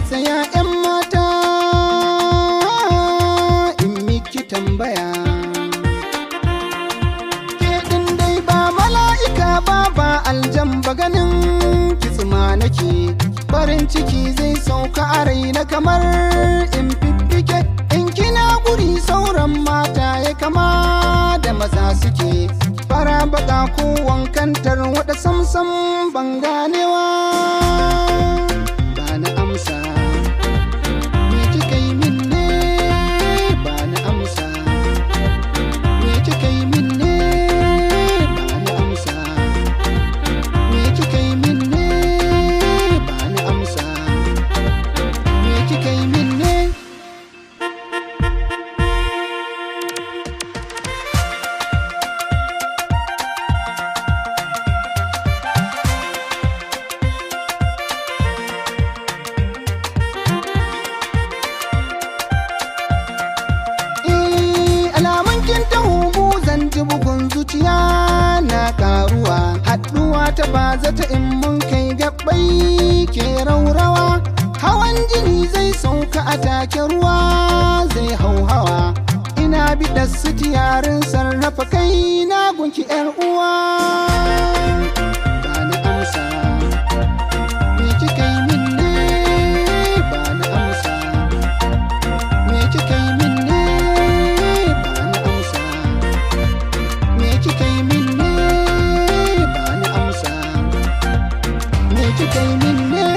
Tsaya 'yan mata in miki tambaya. Ke ɗin dai ba mala'ika ba, ba aljan ba, ganin kitsuma nake. Farin ciki zai sauka a raina kamar in fiffike. In kina guri, sauran mata ya kama da maza suke. Fara, baka ko wankan tarwaɗa, samsam ban ganewa. Ba na amsa. Me kika yi min ne? Ba na amsa. Me kika yi min ne? Ba na amsa. Me kika yi min ne? Ba na amsa. Me kika yi min ne? Eh, alamun kin taho, zan ji bugun zuciya na karuwa. Haɗuwa ta ba zata in mun kai gabbai ke raurawa. Hawan jini zai sauka a take, ruwa zai hauhawa. Ina biɗar sitiyarin sarrafa kai na gunki, yar uwa. Ba na amsa. Me kika yi min ne? Ba na amsa. Me kika yi min ne? Ba na amsa. Me kika yi min ne? Ba na amsa. Me kika yi min ne?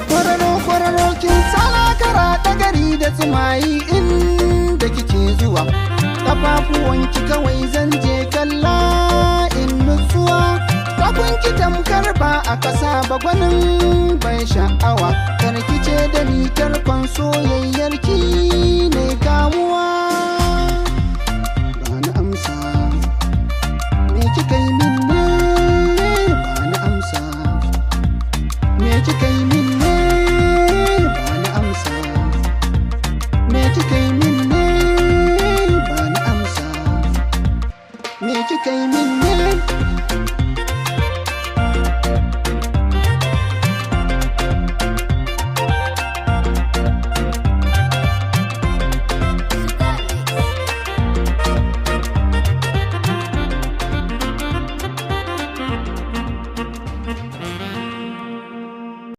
Kwararo kwararo, kin tsala kara ta gari da tsumayi inda kike zuwa. Kafafuwanki kawai zan je kalla in nutsuwa. Takunki tamkar ba a kasa ba, gwanin ban sha'awa. Karkice da ni tarkon soyayyarki ne kamuwa. Ba na amsa. Me kika yi min ne? Ba na amsa. Me kika yi min ne? Ba na amsa. Me kika yi min ne? Ba na amsa. Me kika yi min